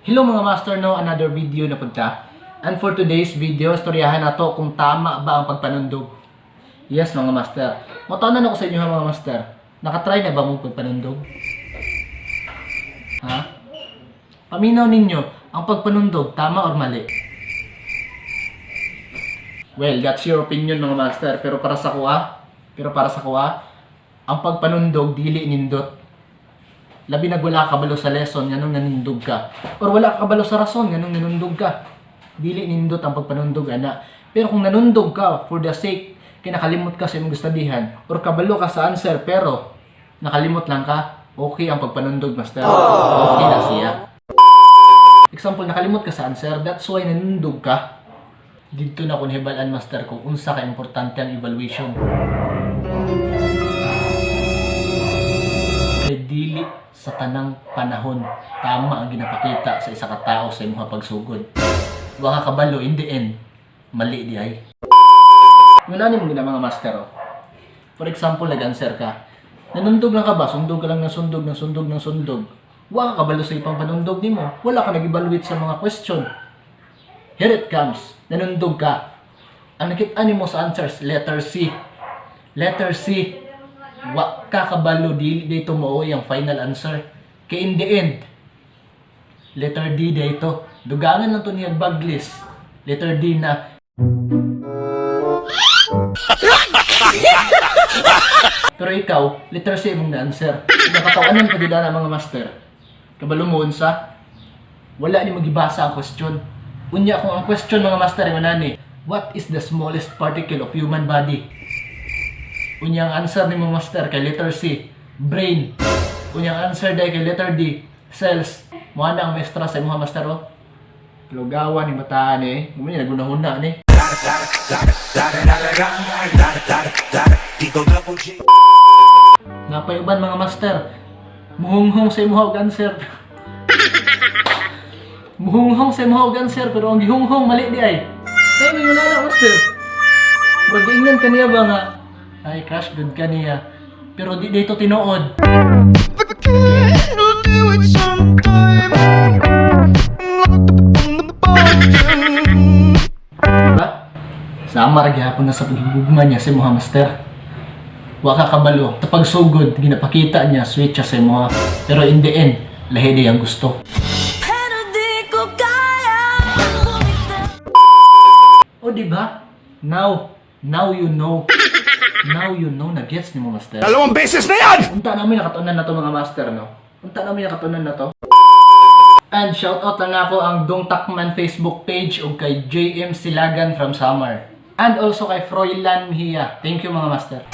Hello, mga master, no, another video na punta. And for today's video, istoryahan nato kung tama ba ang pagpanundog. Yes, mga master. Matanan ako sa inyo ha, mga master. Nakatry na ba mo pagpanundog? Ha? Paminaw ninyo, ang pagpanundog, tama or mali? Well, that's your opinion, mga master. Pero para sa kuha, ang pagpanundog, dili nindot. Labi nag wala ka kabalo sa lesson nganong nanundog ka. Or wala ka kabalo sa rason nganong nanundog ka. Dili nindot ang pagpanundog ana. Pero kung nanundog ka for the sake kay nakalimot ka sa imong gustadihan or kabalo ka sa answer pero nakalimot lang ka, okay ang pagpanundog, master. Okay na siya. Example, nakalimot ka sa answer, that's why nanundog ka. Dito na kung hibalan, master, kung unsa ka importante ang evaluation. Kay dili sa tanang panahon tama ang ginapakita sa isa ka tao sa imong pagsugod. Wa ka kabalo, in the end, mali di ay. Wala ni mong gina, mga master, oh. For example, nag-answer ka. Nanundog lang ka ba? Sundog ka lang ng sundog, ng sundog, ng sundog. Wa ka kabalo sa ipang panundog nimo. Wala ka nag-evaluate sa mga question. Here it comes. Nanundog ka. Ang nakita nimo sa answers, letter C. Letter C. Wa ka kabalo, dili dito mo yung final answer. Kay in the end, letter D dito. Dugangan lang to niya baglis. Letter D na. Pero ikaw, letter C imong na-answer. Nakatawanan pa dila na, mga master. Kabalo mo unsa? Wala ni magibasa ang question. Unya kung ang question, mga master, yung nani, "What is the smallest particle of human body?" Unya ang answer ni mo, master, kay letter C, brain. Unya ang answer dai kay letter D, cells. Mo na ang maestra sa imong, master, oh. Lugawan ni bataan eh. Mo ni nagunahuna ni. Napayuban, mga master. Muhunghong sa imuha og answer. Muhunghong sa imuha og answer pero ang gihunghong mali di ay. Kay may wala na, master. Murag giingnan kaniya ba nga ay crush good kaniya. Pero di dito tinuod. I'll do it sometime. Locked up on the bottom. Diba? Sama ra gihapon na sa paghigugma niya sa imuha, master. Wa ka kabalo. Sa pagsugod, ginapakita niya sweet siya sa imuha. Pero in the end, lahi di ang gusto. Pero di ko kaya bumitaw. O, di ba? Now you know. Now you know na gets ni mo, master. 2 beses na yan! Unta namin nakatunan na to, mga master, no? Unta namin nakatunan na to. And shout out lang ako ang Dong Takman Facebook page ug kay JM Silagan from Samar. And also kay Froilan Mejia. Thank you, mga master.